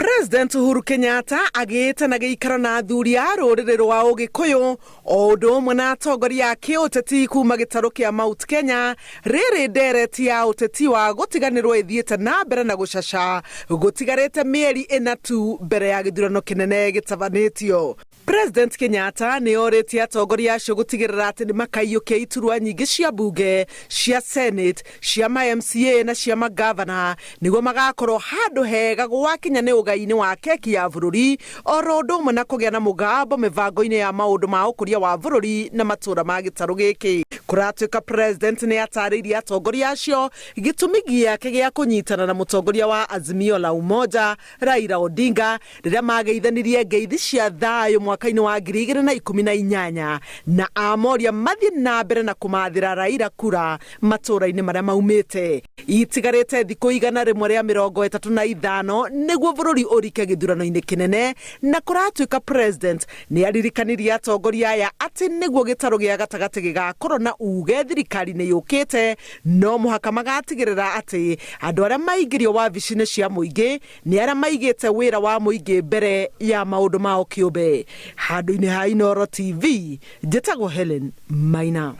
President Uhuru Kenyatta agĩte na gĩikaro na athuri a rũrĩrĩ rwa Ũgĩkũyũ o ũndũ ũmwe na atongoria a kĩũteti kuma gĩtarũ kĩa Mount Kenya. Rĩrĩ ndereti ya ũteti wa gũtiganĩrwo ĩthiĩte na mbere na gũcaca gũtigarĩte mĩeri ĩna tu mbere ya gĩthurano kĩnene gĩtabanĩtio. President Kenyatta nĩ orĩtie atongoria acio gũtigĩrĩra atĩ nĩ makaiyũkia iturwa nyingĩ cia mbunge, cia Senate, cia ma MCA na cia magavana nĩguo magakorwo handũ hega gwakinya nĩ ũgai-inĩ wa keki ya bũrũri oro ũndũ ũmwe na kũgĩa na mũgambo mĩbango-inĩ ya maũndũ ma ũkũria wa bũrũri na matũra ma gĩtarũ gĩkĩ. Kũratuĩka President nĩ atarĩirie atongoria acio gĩtũmi gĩake gĩa kũnyitana na mũtongoria wa Azimio la Umoja Raila Odinga rĩrĩa mageithanirie ngeithi cia thayũ mwaka-inĩ wa 2018 na amoria mathiĩ na mbere na kũmathĩra Raila kura matũra-inĩ marĩa maumĩte. Itigarĩte thikũ 135 nĩguo bũrũri ũrike gĩthurano-inĩ kĩnene na kũratuĩka President nĩ aririkanirie atongoria aya atĩ nĩguo gĩtarũ gĩa gatagatĩ gĩgakorwo na uge thirikari-inĩ yũkĩte no mũhaka magatigĩrĩra atĩ andũ arĩa maingĩrio wabici-inĩ cia mũingĩ nĩ arĩa maigĩte wĩra wa mũingĩ mbere ya maũndũ mao kĩũmbe. Handũ-inĩ ha Inooro TV, njĩtagwo Helen Maina.